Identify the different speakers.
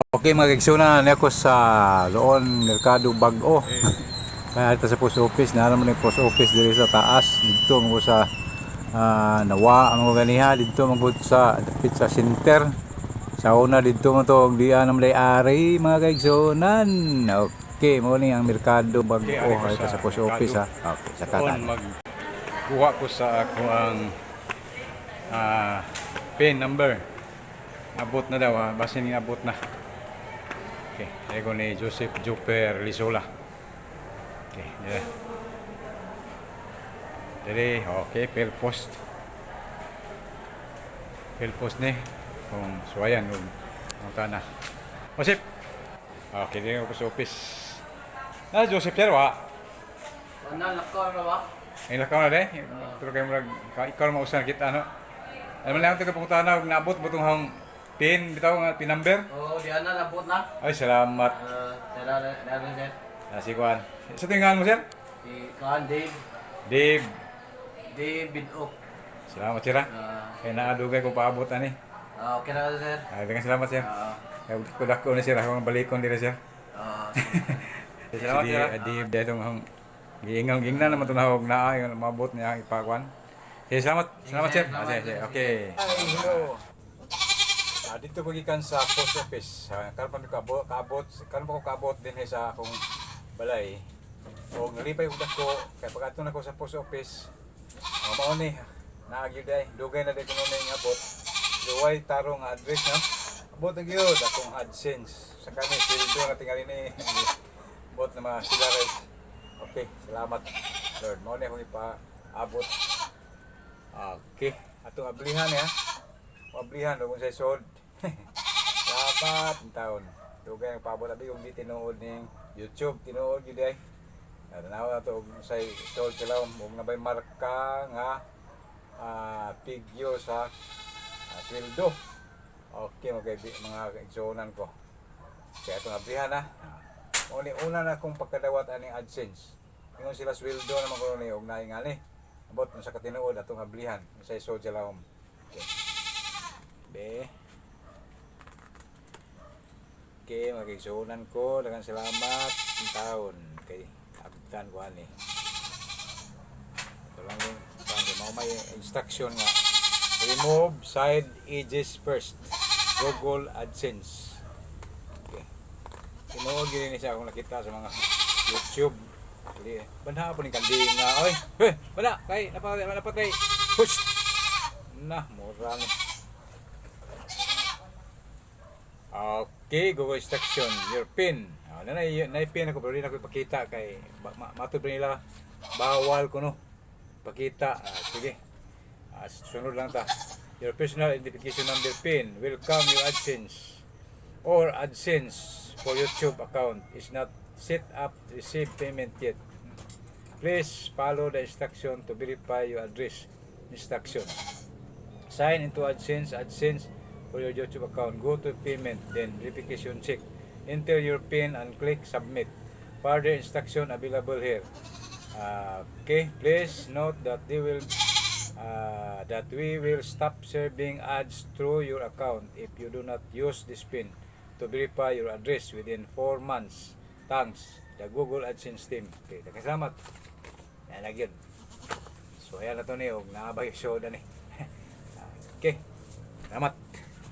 Speaker 1: Okay, mga kaigsuonan, naa ko sa Loon, Merkado Bag-o. Kaya dito sa post office, naa naman yung post office diri sa taas. Dito mo sa Nawa ang mga ganiha, dito mo sa dapit sa center. Sa una dito mo to, diyan naman day ari, mga kaigsuonan. Okay, mo ni ang Merkado Bag-o
Speaker 2: Okay, ari ko
Speaker 1: dito
Speaker 2: sa
Speaker 1: sa post office ha. Okay, sa
Speaker 2: Doon
Speaker 1: katan.
Speaker 2: Magkuha ko sa ako ang PIN number. Abot na daw, ha. Basin nga abot na. Okay, ego ni Joseph Juper Lisola. Okay, yeah. Dili, okay, PhilPost. PhilPost ni. Kung suwayan, kung ang tana. Joseph! Okay, dili ko sa office. Na, Joseph, sir, wa?
Speaker 3: Ano, lakaw na ba?
Speaker 2: Ay, lakaw na de. Pero kayo murag ikaw mausan kita, no. Alam mo lang ito kapag na naabot mo itong hang pin bitaw nga pin number.
Speaker 3: Oo, di ana, nabot na.
Speaker 2: Ay, salamat.
Speaker 3: Tara, tara, sir.
Speaker 2: Ah, si Juan. Sa tingnan mo, sir?
Speaker 3: Si Kuan, Dave.
Speaker 2: Dave.
Speaker 3: Dave Bidok.
Speaker 2: Salamat, sir, ha. Kay naadugay ko paabot ani.
Speaker 3: Okay na sir.
Speaker 2: Ay, daghang salamat, sir. Kay kudako ni sir akong balikon dire, sir. Salamat, sir. Dave dito hang giingang gingna naman to nahog naa yung maabot niya ang ipakuan. Sige, salamat. Salamat, sir. Ah, sige, sige. Okay.
Speaker 1: Hi, hello. Dito ko gikan sa post office. Karon pa mi kaabot, kaabot, karon pa ko kaabot dinhi sa akong balay. Og nalipay ko dako kay pag-adto nako sa post office. Mao ni naa gyud ay dugay na day kuno ning abot. Luway tarong nga address, no. Abot na gyud akong AdSense. Sa kani sweldo na tingali ni. Abot na mga sila guys. Okay, salamat, Lord. Mao ni akong ipaabot. Okay, atong ablihan ya. Ablihan ug sa sod. Salamat ang taon. Dugay ang paabot abi kung di tinuod ning YouTube, tinuod gyud ay. Tanaw na to og say sod sila ug nabay marka nga pigyo sa sweldo. Okay, mga kaigsuonan ko. Kaya itong ablihan ha. Uni una na akong pagkadawat aning AdSense. Ingon sila sweldo naman ko ni og naay ngani. Abot sa katinuod atong ablihan sa isod sila om. Okay. Be. Okay, mga kaigsuonan ko, daghang salamat ang taon kay abtan ko ani. Ito lang yung kuan, mao may instruction nga remove side edges first. Google AdSense. Okay. Tinuod gyud ni siya akong nakita sa mga YouTube. Dili banha po ni kanding nga oy. Hey, wala kay napatay napatay. Push. Na mura ni. Okay, Google instruction, your PIN. Ah, na na na PIN ako pero di na ko ipakita kay matud pa nila bawal ko no. Pakita. Ah, sige. Ah, sunod lang ta. Your personal identification number PIN will come your AdSense or AdSense for YouTube account is not set up to receive payment yet. Please follow the instruction to verify your address. Instruction. Sign into AdSense for your YouTube account. Go to payment, then verification check. Enter your PIN and click submit. Further instruction available here. Okay, please note that they will that we will stop serving ads through your account if you do not use this PIN to verify your address within 4 months. Thanks, the Google AdSense team. Okay, daghang salamat. Yan na gyud. So ayan na to ni og naabay show ni. Okay. Salamat.